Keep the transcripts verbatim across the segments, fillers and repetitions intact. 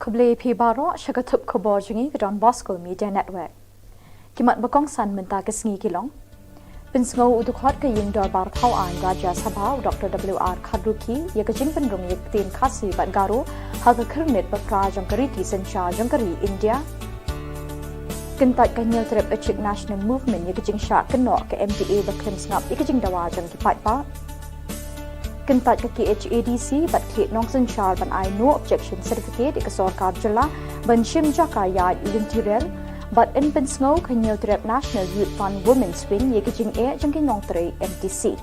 Khublei phi baroh sha ka thup khubor jong ngi ka Don Bosco Media Network. Ki mat ba kongsan mynta ka sngi ki long: pynsngew u dkhot ka ïing dorbar thaw aiñ Rajya Sabha u Dr W R Kharlukhi ïa ka jingpynrung ïa ka ktien Khasi bad Garo ha ka khyrnit ba phra jong ka riti synshar jong ka ri India. Kyntait ka Hynñiewtrep Achik National Movement ïa ka jingshah kynnoh ka M D A ba khlem sngap ïa ka jingdawa jong ki paidbah. Kyntait ka K H A D C bad khlieh nongsynshar ban ai no objection certificate ïa ka sorkar jylla ban shim jaka ïaid u lynti rel. Bad yn pynsngew ka Hynñiewtrep National Youth Front Women's Wing ïa ka jingeh jong ki nongtrei M D C.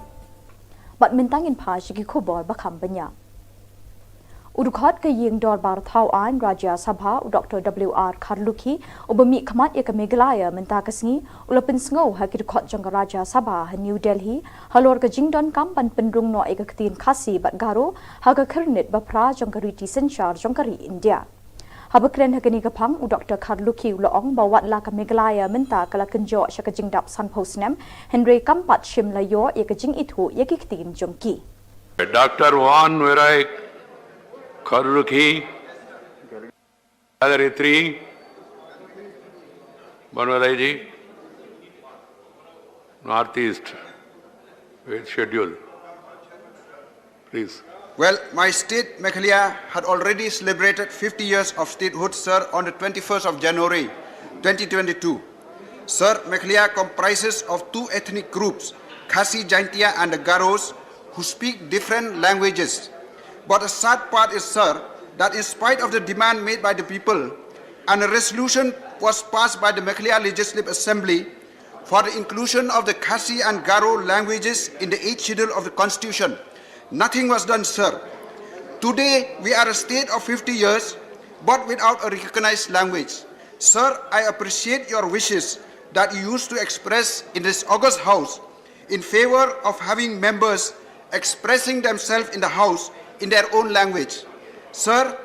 Bad mynta ngin phai sha ki khubor ba kham bniah. U dkhot ka ïing dorbar thaw aiñ Rajya Sabha u Dr W R Kharlukhi, uba mih khmat ïa ka Meghalaya mynta ka sngi, u la pynsngew ha ki dkhot jong ka Rajya Sabha ha New Delhi halor ka jingdonkam ban pynrung noh ïa ka ktien Khasi bad Garo ha ka khyrnit ba phra jong ka riti synshar jong ka ri India. Haba kren ha kane ka phang, u Dr Kharlukhi u la ong ba wat la ka Meghalaya mynta ka la kynjoh sha ka jingdap sanphew snem, hynrei kam pat shym la ïoh ïa ka jingithuh ïa ki ktien jong ki. Dr Van Verai Kharlukhi, Gallery three, Banwalai ji, Northeast, eighth schedule. Please. Well, my state, Meghalaya, had already celebrated fifty years of statehood, sir, on the twenty-first of January, twenty twenty-two. Sir, Meghalaya comprises of two ethnic groups, Khasi Jaintia and the Garos, who speak different languages. But the sad part is, sir, that in spite of the demand made by the people, and a resolution was passed by the Meghalaya Legislative Assembly for the inclusion of the Khasi and Garo languages in the eighth schedule of the Constitution. Nothing was done, sir. Today, we are a state of fifty years, but without a recognized language. Sir, I appreciate your wishes that you used to express in this august house in favor of having members expressing themselves in the house in their own language. Sir,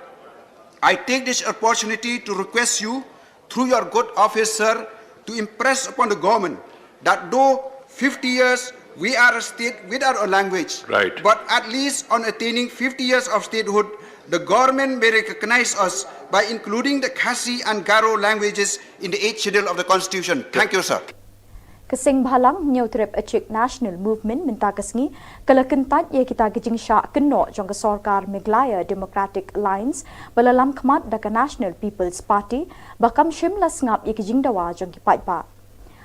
I take this opportunity to request you, through your good office, sir, to impress upon the government that though fifty years we are a state without a language, right, but at least on attaining fifty years of statehood, the government may recognize us by including the Khasi and Garo languages in the eighth schedule of the Constitution. Thank you, sir. Ka Seng Bhalang Hynñiewtrep Achik National Movement mynta ka sngi ka la kyntait ïa kita ki jingshah kynnoh jong ka sorkar Meghalaya Democratic Alliance ba la lam khmat da ka National People's Party ba kam shym la sngap ïa ki jingdawa jong ki paidbah.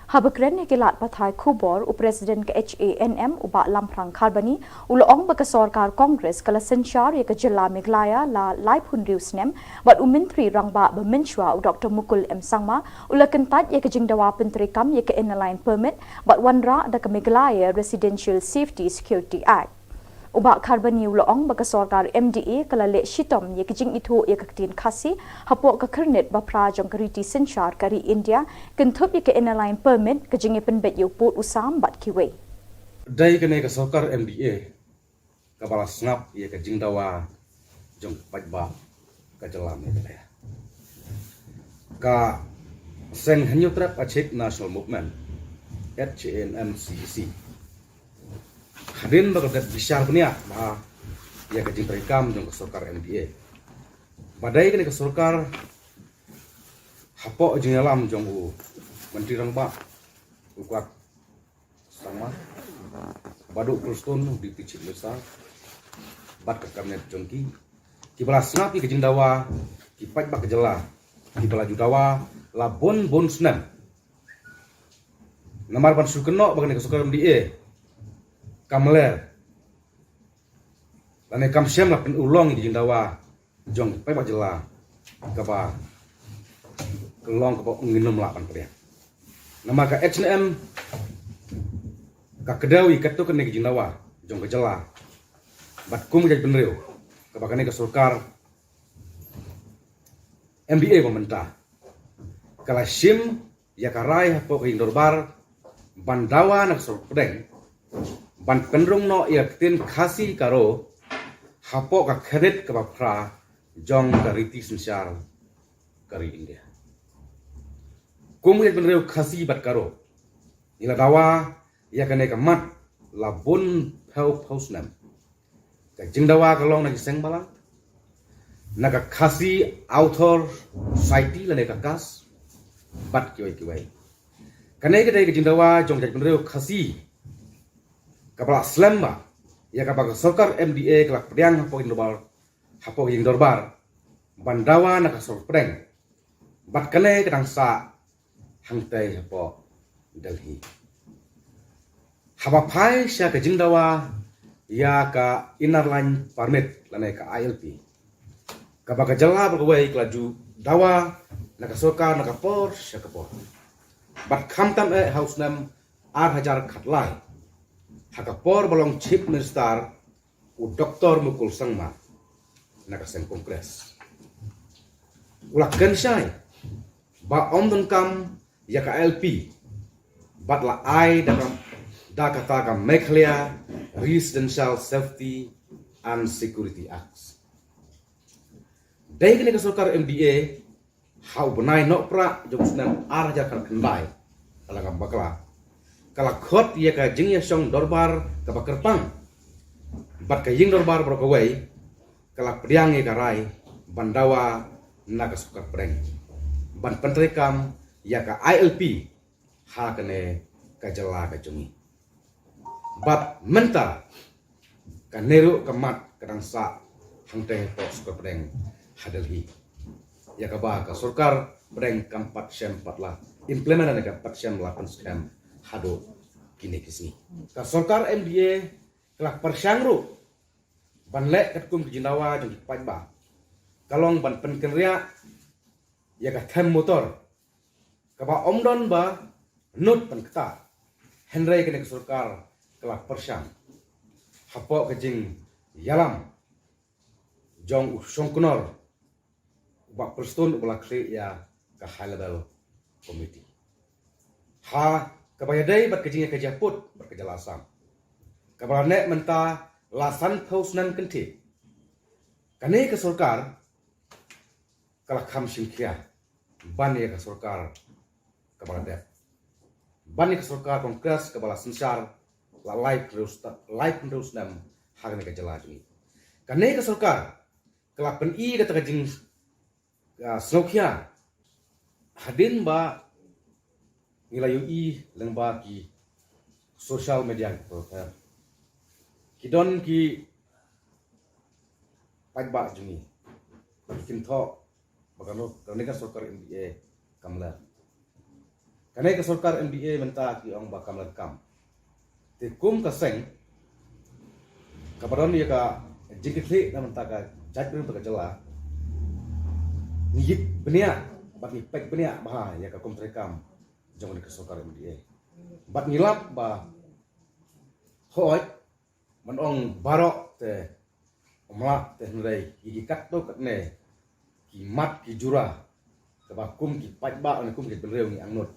Haba kren ïa ki lad pathai khubor, u President ka H A N M u Bah Lamphrang Kharbani u la ong ba ka sorkar Congress ka la synshar ïa ka jylla Meghalaya la laiphew hynriew snem, bad u Myntri Rangbah ba mynshuwa u Dr Mukul M Sangma u la kyntait ïa ka jingdawa pyntreikam ïa ka Inner Line Permit bad wanrah da ka Meghalaya Residential Safety Security Act. U Bah Kharbani u la ong ba ka sorkar M D A ka la leh shitom ïa ka jingithuh ïa ka ktien Khasi hapoh ka khyrnit ba phra jong ka riti synshar ka ri India, kynthup ïa ka Inner Line Permit, ka jingïapynbeit ïa u pud u sam bad kiwei. Dei kane ka sorkar M D A kaba la sngap ïa ka jingdawa jong ki paidbah ka jylla Meghalaya. Ka Seng Hynñiewtrep Achik National Movement, H A N M C A C, hadien ba ka dep bishar bniah bha ïa ka jingtreikam jong ka sorkar M D A, ba dei kane ka sorkar hapoh jingïalam jong u Myntri Rangbah u Kwak Sangma, Bah Duh Prestone, Deputy Chief Minister, bad ka Cabinet jong ki, kiba la sngap ïa ka jingdawa ki paidbah ka jylla, kiba la ju dawa la bun bun snem. Namar ban shu kynnoh ba kane ka sorkar M D A kam ler lane kam shym la pynurlong ïa ka jingdawa jong ki paidbah jylla, kaba ka long kaba ngin ym lah ban pdiang. Namar ka H A N M ka kdew ïa katto katne ka jingdawa jong ka jylla, bad kum ka jaitbynriew kaba kane ka sorkar M D A ba mynta ka la shim ïa ka rai hapoh ka ïing dorbar ban dawa na ka sorkar pdeng ban pynrung noh ïa ka ktien Khasi Garo hapoh ka khyrnit kaba phra jong ka riti synshar ka ri India. Kum ka jaitbynriew Khasi bad Garo, ngi la dawa ïa kane ka mat la bun phew phew snem. Ka jingdawa ka long na ki seng balang, na ka Khasi Author Society lane ka KAS, bad kiwei kiwei. Kane ka dei ka jingdawa jong ka jaitbynriew Khasi kaba la slem bha ïa kaba ka sorkar M D A ka la pdiang hapoh ka jingdorbar, hapoh ka jingdorbar ban dawa na ka sorkar pdeng. Bad kane ka dang sah hangtei hapoh Delhi. Haba phai sha ka jingdawa ïa ka Inner Line Permit lane ka I L P, kaba ka jylla baroh kawei ka la ju dawa na ka sorkar na ka por sha ka por. Bad khamtam eh ha u snem ar hajar khatlai, ha ka por ba long Chief Minister u Doctor Mukul Sangma na ka seng Congress, u la kren shai ba ym donkam ïa ka I L P bad la ai da ka, da kata ka Meghalaya Residential Safety and Security Act. Dei kane ka sorkar M D A ha u bnai Nohprah jong u snem ar hajar khatkhyndai, ka la ngam bakla, ka la khot ïa ka jingïashong dorbar kaba kyrpang. Bad ka ïing dorbar baroh kawei ka la pdiang ïa ka rai ban dawa na ka sorkar pdeng ban pyntreikam ïa ka I L P ha kane ka jylla ka jong ngi. Bad mynta kane ruh ka mat ka dang sah hangtei hapoh sorkar pdeng ha Delhi, ïa kaba ka sorkar pdeng kam pat shym pat la implement ne kam pat shym la pynskhem haduh kine ki sngi. Ka sorkar M D A ka la pyrshang ruh ban leh katkum ka jingdawa jong ki paidbah, ka long ban pynkynriah ïa ka them motor kaba ym don ba nud ban ktah. Hynrei kane ka sorkar ka la pyrshang hapoh ka jingïalam jong u shongknor u Bah Prestone uba la khlieh ïa ka High Level Committee, ha kaba ïadei bad ka jingïakajia pud bad ka jylla Assam, kaba la neh mynta la sanphew snem kynthih. Kane ka sorkar ka la kham shim khia ban ïa ka sorkar kaba la dep, ban ïa ka sorkar Congress kaba la synshar la laiphew sta-, laiphew snem ha kane ka jylla jong ngi. Kane ka sorkar ka la pyni kata ka jing, ah, sngewkhia hadien ba ngi la ïohi lyngba ki social media ki por, ki don ki paidbah jong ngi ki kynthoh ba kano, kane ka sorkar M D A kam leh. Kane ka sorkar M D A mynta ki ong ba kam leh kam. Te kum ka seng kaba don ïa ka jingkitkhlieh na bynta ka jaitbynriew ka jylla, ngi ïit bniah bad ngi peit bniah bha ïa ka kum treikam jong kane ka sorkar M D A. Bad ngi lap ba hooid, man ong baroh te ym lah te, hynrei ïa ki katto katne ki mat ki jura kaba kum ki paidbah ne kum ki bynriew ngi angnud,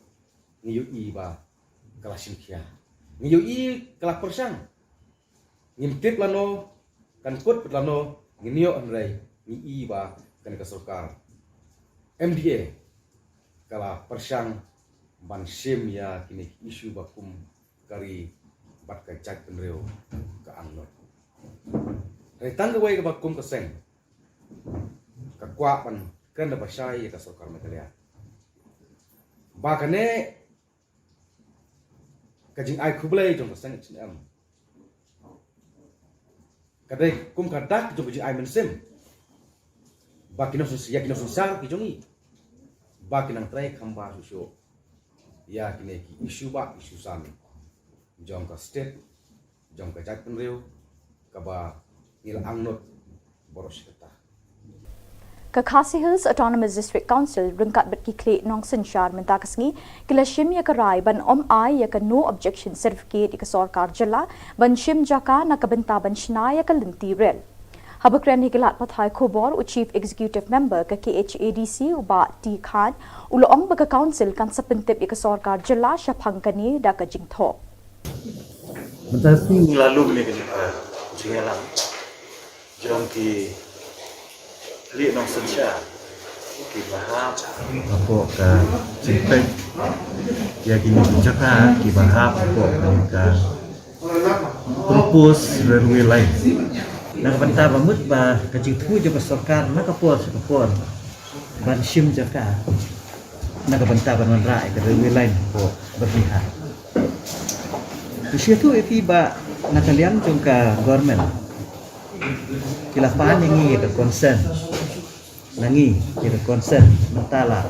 ngi ïohi ba ka la shim khia, ngi ïohi ka la pyrshang. Ngim tip lano kan kut bad lano ngin ïoh, hynrei ngi i ba kane ka sorkar M D A ka la pyrshang ban shim ïa kine ki issue ba kum ka ri bad ka jaitbynriew ka angnud. Hynrei tang kawei kaba kum ka seng ka kwah ban kren da ba shai ïa ka sorkar Meghalaya ba kane ka jingai khublei jong ka seng H N M ka dei kum ka dak jong ka jingai mynsiem ba ki nongsyns-, ïa ki nongsynshar ki jong ngi ba ki nang trei kham bha shuh shuh ïa kine ki issue ba issue san jong ka state, jong ka jaitbynriew kaba ngi la angnud baroh shi katta. Ka Khasi Hills Autonomous District Council ryngkat bad ki khlieh nongsynshar mynta ka sngi ki la shim ïa ka rai ban ym ai ïa ka no objection certificate ïa ka sorkar jylla ban shim jaka na ka bynta ban shna ïa ka lynti rel. Haba kren ha ki lad pathai khubor, u Chief Executive Member ka K H A D C, u Bah T Khan, u la ong ba ka Council kan sa pyntip ïa ka sorkar jylla shaphang kane da ka jingthoh. Mynta ka sngi ngi la lum ïa kane ka jingïalang jong ki khlieh nongsynshar kiba hap hapoh ka jingpeit ïa kine ki jaka kiba hap hapoh kane ka proposed railway line. Na ka bynta ba mut ba ka jingthmu jong ka sorkar na ka por sha ka por ban shim jaka na ka bynta ban wanrah ïa ka railway line hapoh Byrnihat. Te shu ïathuh ïa phi ba na ka liang jong ka government ki la pan ïa ngi ïa ka consent, na ngi ïa ka consent mynta la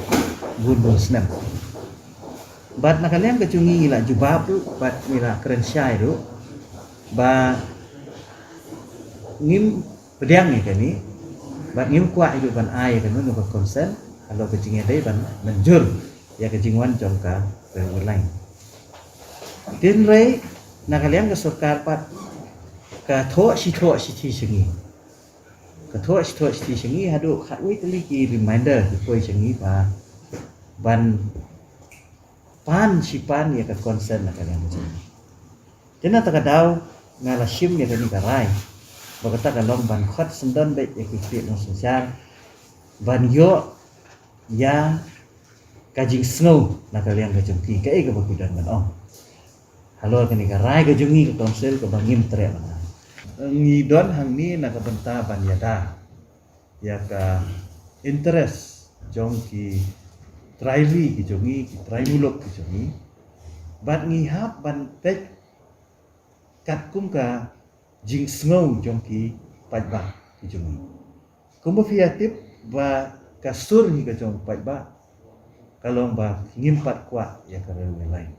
bun bun snem. Bad na ka liang ka jong ngi ngi la jubab ruh bad ngi la kren shai ruh ba ngim pdiang ïa kane bad ngim kwah ïa ruh ban ai ïa kane ka consent halor ka jingïadei ban mynjur ïa ka jingwan jong ka railway line. Hynrei na ka liang ka sorkar pat ka thoh shi thoh shithi sha ngi. Ka thoh shi thoh shithi sha ngi haduh khatwei tylli ki reminder ki poi sha ngi ba ban pan shi pan ïa ka consent na ka liang ka jong ngi. Te na kata ka daw nga la shim ïa kane ka rai ba kata ka long ban khot syndon beit ïa ki khlieh nongsynshar ban ïoh ïa ka jingsngew na ka liang ka jong ki, kaei kaba ki don ban ong halor kane ka rai ka jong ngi ka council kaba ngim treh ban ai. Ngi don hangne na ka bynta ban ïada ïa ka interest jong ki trai ri ki jong ngi, ki trai muluk ki jong ngi. Bad ngi hap ban peit katkum ka jingsngew jong ki paidbah ki jong ngi. Kumba phi ïa tip ba ka sur hi ka jong paidbah ka long ba ngim pat kwah ïa ka railway line.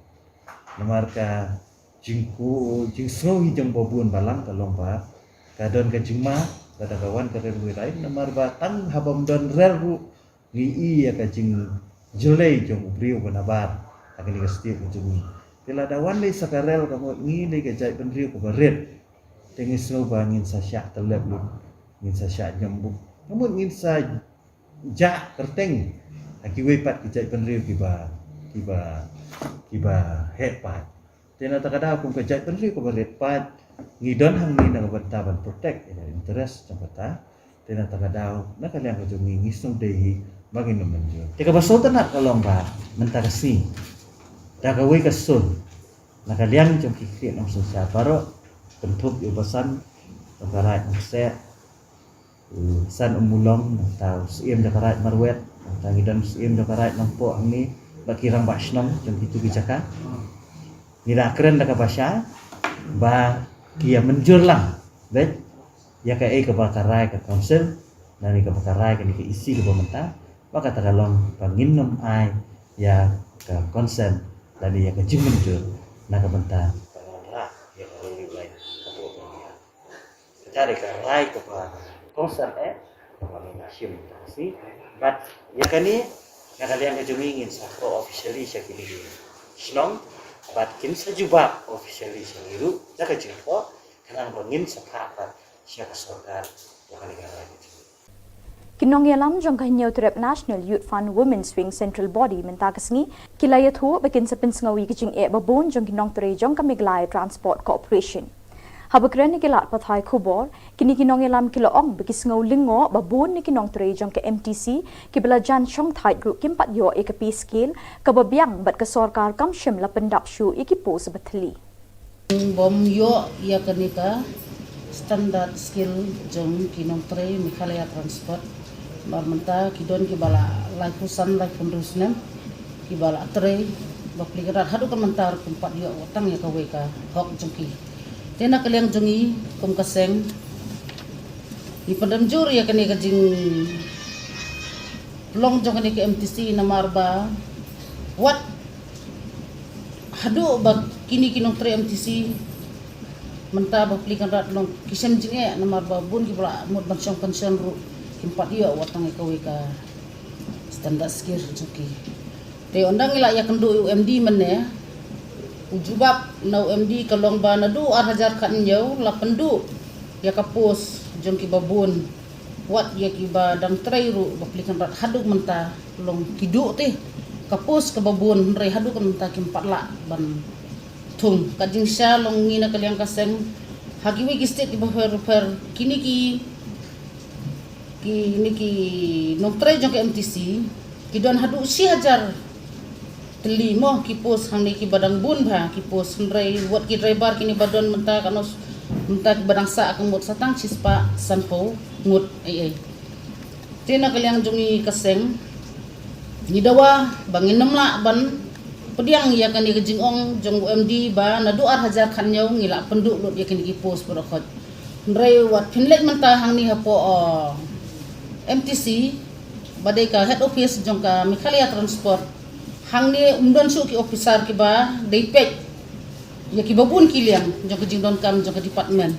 Namar ka jingku jingsngew hi jong ba bun balang ka long ba ka don ka jingma lada ka wan ka railway line, namar ba tang haba ym don rel ruh ngi i ïa ka jingjyllei jong u briew ba nabar ha kane ka state ka jong ngi. Te lada wan lei sa ka rel ka mut ngi lei ka jaitbynriew kaba rit. Te ngi sngew ba ngin sa shah tyllep lut, ngin sa shah jam buk, ka mut ngin sa jah kyrteng ha kiwei pat ki jaitbynriew kiba kiba kiba heh pat. Te na kata ka daw kum ka jaitbynriew kaba rit pat ngi don hangne na ka bynta ban protect ïa ka interest jong kata. Te na kata ka daw na ka liang ka jong ngi ngi sngewdei hi ba ngin ym mynjur. Te kaba sngewtynnat ka long ba mynta ka sngi da kawei ka sur na ka liang jong ki khlieh nongsynshar baroh, kynthup ïa u basan jong ka Raid Nongkseh, u San Ummulong, nangta u Syiem jong ka Raid Marwet, nangta ngi don u Syiem jong ka Raid Nongpoh hangne bad ki rangbah shnong jong kitu ki jaka. Ngi la kren da kaba shai ba ki ïa mynjur lang beit ïa kaei kaba ka rai ka council lane kaba ka rai kane ka E C kaba mynta, ba kata ka long ba ngin nym ai ïa ka consent lane ïa ka jingmynjur na ka bynta ban wanrah ïa ka railway line hapoh Byrnihat. Ka dei ka rai kaba kongsan eh kaba ngin shim ta ka sngi. Bad ïa kane na ka liang ka jong ngi ngin sa khroh officially sha kine ki shnong bad kin sa jubab officially sha ngi ruh da ka jingkhroh khnang ba ngin sa phah pat sha ka sorkar ïa kane ka rai ka jong ngi. Ki nongïalam jong ka Hynñiewtrep National Youth Fund Women's Wing Central Body mynta ka sngi ki la ïathuh ba kin sa pynsngew ïa ki jingeh ba bun jong ki nongtrei jong ka Meghalaya Transport Corporation. Haba kren ïa ki lad pathai khubor, kine ki nongïalam ki la ong ba ki sngew lyngngoh ba bun na ki nongtrei jong ka M T C kiba la jan shongthait ruh kim pat ïoh ïa ka pay scale kaba biang bad ka sorkar kam shym la pyndap shuh ïa ki post ba thylli. Bym ïoh ïa kane ka standard scale jong ki nongtrei Meghalaya Transport. Namar mynta ki don kiba la laiphew san laiphew hynriew snem kiba la trei bapli kynrad haduh ka mynta ruh kim pat ïoh wat tang ïa kawei ka hok jong ki. Te na ka liang jong ngi kum ka seng ngi pyndem jur ïa kane ka jinglong jong kane ka M T C namar ba wat haduh ba kine ki nongtrei M T C mynta bapli kynrad long ki shem jingeh namar ba bun kiba la mut ban shong pension ruh kim pat ïoh wat tang ïa kawei ka standard scale jong ki. Te ynda ngi la ïakynduh ïa u M D mynne, u jubab na u M D ka long ba naduh ar hajar khathynñiew la pynduh ïa ka post jong kiba bun. Wat ïa kiba dang trei ruh bapli kynrad haduh mynta long ki duh te ka post kaba bun hynrei haduh mynta kim pat lah ban thung. Ka jingshisha long ngi na ka liang ka seng ha kiwei ki state kiba pher pher kine ki kine ki nongtrei jong ka M T C ki don haduh shi hajar tylli mo ki post hangne kiba dang bun bha ki post hynrei wat ki driver kine ba don mynta katno Mynta kiba dang sah ka mut sa tang shispah sanphew ngut ei ei. Te na ka liang jong ngi ka seng, ngi dawa ba ngin ym lah ban pdiang ïa kane ka jingong jong u M D ba naduh ar hajar khathynñiew ngi la pynduh lut ïa kine ki post baroh khoit. Hynrei wat phin leit mynta hangne hapoh, uh, M T C ba dei ka head office jong ka Meghalaya Transport. Hangne ym don shuh ki officer kiba dei peit ïa kiba bun ki liang jong ka jingdonkam jong ka department.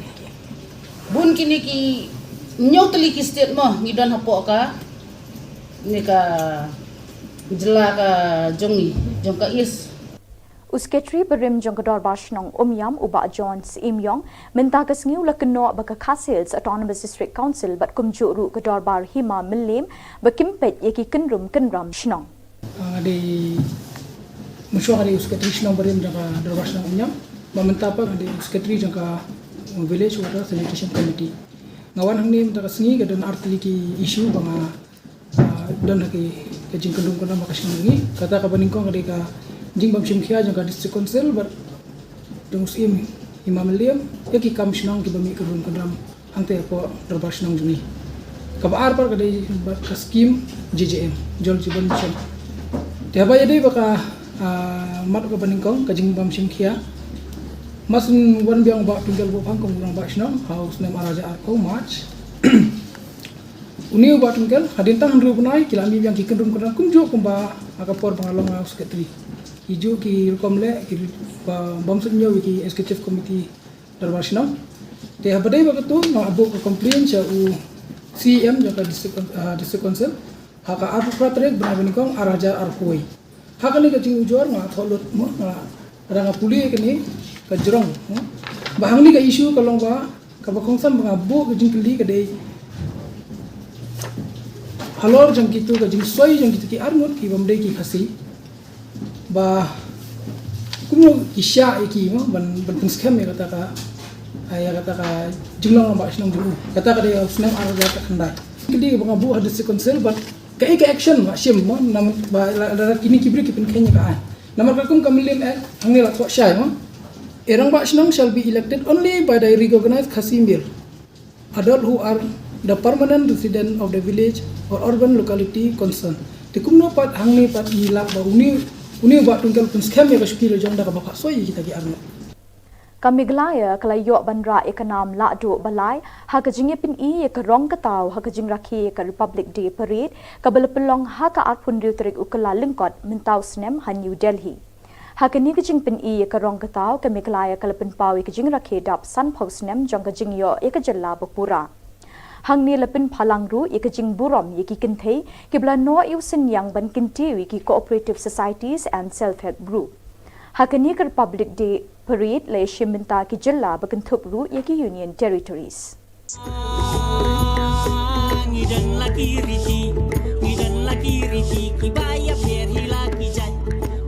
Bun kine ki hynñiew tylli ki state mo ngi don hapoh kane ka jylla ka jong ngi, jong ka East. U Secretary barim jong ka Dorbar Shnong Umiam, u Bah John Syiemiong, mynta ka sngi u la kynnoh ba ka Khasi Hills Autonomous District Council bad kumjuh ruh ka Dorbar Hima Mylliem ba kim peit ïa ki kynrum kynram shnong. Ah, nga dei, mynshuwa nga dei u Secretary Shnong barim jong ka Dorbar Shnong Umiam, ba mynta pat nga dei u Secretary jong ka Village Water Sanitation Committee. Nga wan hangne mynta ka sngi ka don ar tylli ki issue ba nga, ah, don ha ki, ka jingkynrum kynram ha ka shnong jong ngi. Kata kaba nyngkong ka dei ka jingbymshim khia jong ka District Council bad jong u Syiem Hima Mylliem ïa ki kam shnong kiba mih kynrum kynram hangtei hapoh Dorbar Shnong jong ngi. Kaba ar pat ka dei bad ka skim J J M, Jal Jeevan Mission. Te haba ïadei bad ka, ah, mat kaba nyngkong, ka jingbymshim khia, mar shu wan biang u Bah Twinkle Buphang kum u Rangbah Shnong ha u snem ar hajar arphew March. Une u Bah Twinkle, hadien tang hynriew bnai ki la mih biang ki kynrum kynram kumjuh kumba ha ka por ba nga long nga u Secretary. Ki juh ki rukom leh kiba bym suidñiew ïa ki Executive Committee Dorbar Shnong. Te haba dei bad katu nga la buh ka complain sha u C E M jong ka District, ah, District Council ha ka arphew phra tarik bnai ba nyngkong ar hajar arphew wei. Ha kane ka jingujor nga la thoh lut mo, nga la, nga la pule kane ka jrong mo. Ba hangne ka issue ka long ba, kaba kongsan ba nga buh ka jingkylli ka dei halor jong kitu ka jingsoi jong kitu ki arngut ki bym dei ki Khasi, ba kumno ki shah ïa ki mo ban, ban pynskhem ïa kata ka, ïa kata ka jinglong rangbah shnong jong u. Kata ka dei ha u snem ar hajar khatkhyndai. Kylli ba nga buh ha District Council bad kaei ka action ba shim mo, namar ba la, la, la kine ki briew ki pynkheiñ ïa ka aiñ. Namar katkum ka Mylliem Act hangne la thoh shai mo, a rangbah shnong shall be elected only by the recognized Khasi male adult who are the permanent resident of the village or urban locality concerned. Te kumno pat hangne pat ngi lap ba une, une u Bah Twinkle u pynskhem ïa ka shuki la jong da kaba phah soi ïa kita ki arngut. Ka Meghalaya ka la ïoh ban rah ïa ka nam lahduh ba lai ha ka jingïapyni ïa ka rong ka taw ha ka jingrakhe ïa ka Republic Day Parade kaba la pynlong ha ka arphew hynriew tarik u Kyllalyngkot mynta u snem ha New Delhi. Ha kane ka jingpyni ïa ka rong ka taw, ka Meghalaya ka la pynpaw ïa ka jingrakhe dap sanphew snem jong ka jingïoh ïa ka jylla ba pura. Hangne la pynpaw lang ruh ïa ka jingburom ïa ki kynthei kiba la noh ïa u synñiang ban kyntiew ïa ki cooperative societies and self-help group. Ha kane ka Republic Day Parade la ïashim bynta ki jylla ba kynthup ruh ïa ki Union Territories. Ngi don la ki riti, ngi don la ki riti, kiba ïapher hi la ki jait.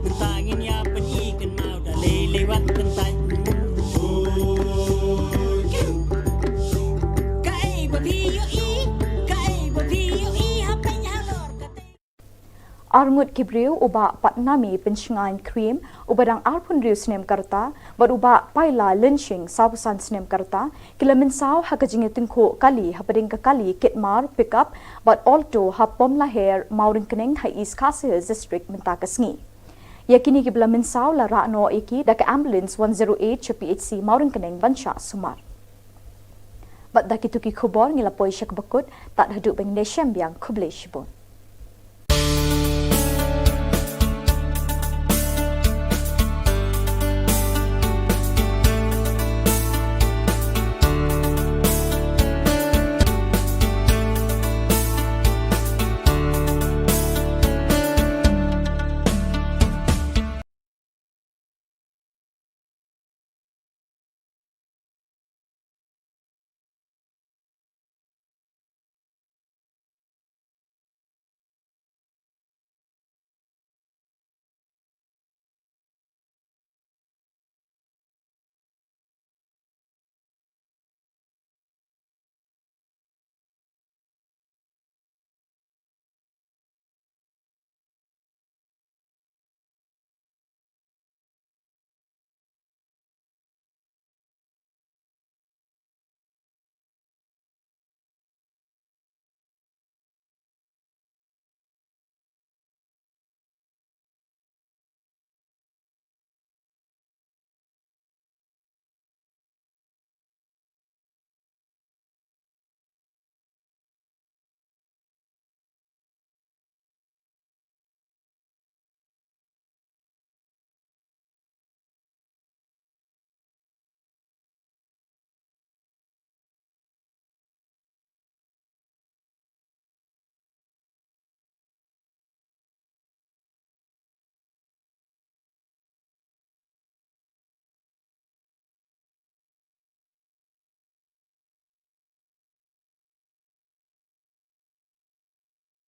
Mynta ngin ïa pyni kynmaw da lei lei wat kyntait. Kaei ba phi ïohi, kaei ba phi ïohi, hapdeng halor kata. Arngut ki briew u Bah Patnami Pynshngaiñ Kriem, uba dang arphew hynriew snem ka rta, bad u Bah Paila Lynshing, sawphew san snem ka rta, ki la mynsaw ha ka jingïatyngkhuh kali hapdeng ka kali Kitmar Pickup bad Alto ha Pomlaher, Mawryngkneng ha East Khasi Hills District mynta ka sngi. Ïa kine kiba la mynsaw la rah noh ïa ki da ka ambulance one zero eight sha P H C Mawryngkneng ban shah sumar. Bad da kitu ki khubor ngi la poi sha kaba kut, tad haduh ban ïashem biang, khublei shibun.